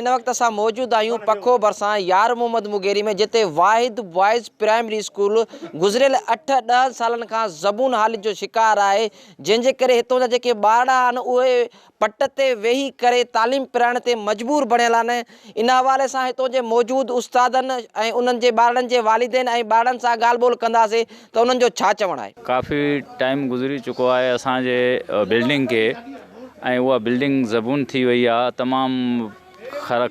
هن وقت اسان موجود آهيون پکو ڀرسان يار محمد مغيري ۾ جتي واحد بوائز پرائمري اسڪول گذريل اٺ ڏهن سالن کان زبون حالت جو شڪار آهي جنهن جي ڪري هتون جا جيڪي ٻارڙا آهن اهي پٽ تي ويهي ڪري تعليم پرائڻ تي مجبور بڻيل آهن ان حوالي سان هتون جي موجود استادن ۽ انهن جي ٻارڙن جي والدين ۽ ٻارڙن سان ڳالهه ٻولهه ڪنداسين ته انهن جو ڇا چوڻ آهي. ڪافي ٽائيم گذري چڪو آهي اسان جي بلڊنگ کي ۽ اها بلڊنگ زبون ٿي وئي آ تمام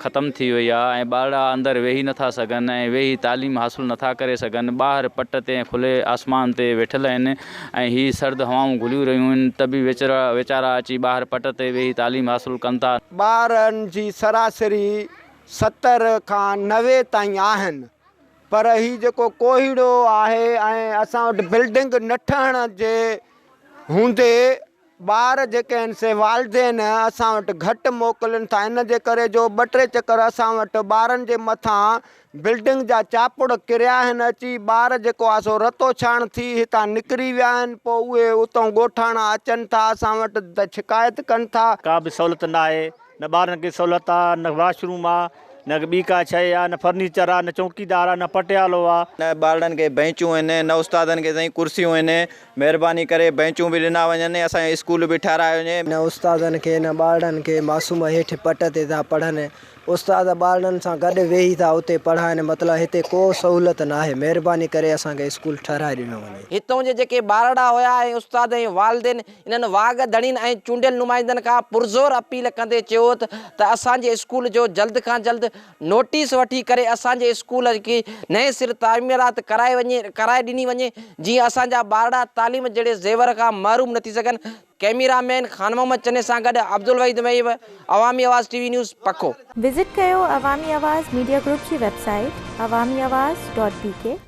ختم ٿي وئي آ ۽ ٻارڙا اندر ويهي نٿا سگهن ۽ ويهي تعليم حاصل نٿا ڪري سگهن ٻاهر پٽ تي ۽ کلي آسمان تي ويٺل آهن ۽ هي سرد هوائون گهليون رهيون آهن ته به ويچرا ويچارا اچي ٻاهر پٽ تي ويهي تعليم حاصل ڪن ٿا. ٻارن جي سراسري 70 کان 90 تائين آهن پر هي جيڪو ڪوهيڙو آهي ۽ اسان وٽ بلڊنگ نه ٺهڻ جي هوندي ٻار جيڪي آهن سي والدين اسان وٽ گهٽ موڪلين ٿا ان جي ڪري جو ٻه ٽي چڪر اسان وٽ ٻارن جي مٿان بلڊنگ جا چاپڙ ڪريا آهن اچي ٻار جيڪو آهي سو رتو ڇاڻ ٿي هتان نڪري ويا آهن پوء اهي اتان ڳوٺاڻا اچن ٿا اسان وٽ ته شڪايت ڪن ٿا. ڪا به سهولت ناهي نه ٻارن کي سهولت آ نه واش روم آ نه ٻي ڪا شيء آ نه فرنيچر آ نه چونڪيدار آ نه پٽيالو آ. نه ٻارڙن کي بئنچون آهن نه استادن کي سائين ڪرسيون آهن مهرباني ڪري بئنچون به ڏنا وڃن ۽ اسان جو اسڪول به ٺهرايو وڃي. نه استادن کي نه ٻارڙن کي معصوم هيٺ پٽ تي ٿا پڙهن استاد ٻارڙن سان گڏ ويهي ٿا اتي پڙهائن مطلب هتي ڪو سهولت ناهي مهرباني ڪري اسان کي اسڪول ٺهرائي ڏنو وڃي. هتون جي جيڪي ٻارڙا هيا ۽ استاد ۽ والدين انهن واڳ ڌڻين ۽ چونڊيل نمائندن کان پرزور اپيل ڪندي چيو ته اسان جي اسڪول جو جلد کان جلد نوٽيس وٺي ڪري اسان جي اسڪول کي نئين سر تعميرات ڪرائي وڃي ڪرائي ڏني وڃي جيئن اسان جا ٻارڙا تعليم جهڙي زيور کان محروم نه ٿي سگهن ڪئميرا مين خان محمد چني سان گڏ عبدالوحيد مهيب عوامي آواز ٽي وي نيوز پکو. وزٽ ڪيو عوامي آواز ميڊيا گروپ جي website Awami Awaz dot B K.